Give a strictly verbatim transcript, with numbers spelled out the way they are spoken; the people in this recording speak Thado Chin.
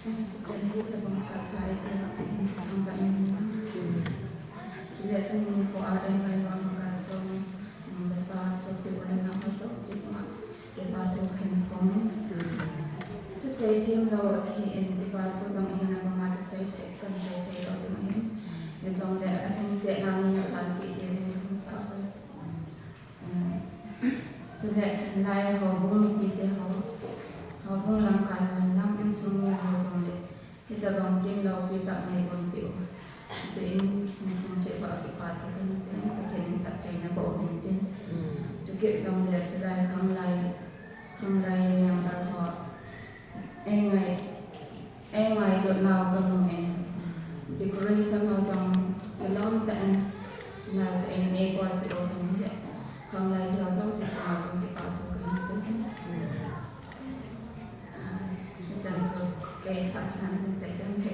Second group le bang khat pa i te ma pitin cha hang ba in. Chule tun ko a dai mai bang ka so, mm, le pa so pe wa na ko so si ma. Ke pa tu khen ko min. Tu sei tim lo hi en ke pa tu jong in na ba ma tu sei te kan sei te lo tu hin. Ni jong le a thang se na ni na san ki te ni pa ko. Chule lai houbung mipite ho, houbung lamkai man lang insung mi ho jong le, hitabang tin loupi tah nei gonpeh u. Jeh in, mi chung cheh ba kipa thu kan sei, Pathen in phattheina boh hin tin. Chukit jong le, chulai khanglai, khanglai member ho, ei ngai, ei ngailutnau kamu in, decoration ho jong alom tah in, nal tah in nei bolpeh u hin le, khanglai te ho jouse chunga jong kipa thu kahin sei. Hichun chu kei phat kahin sei ding.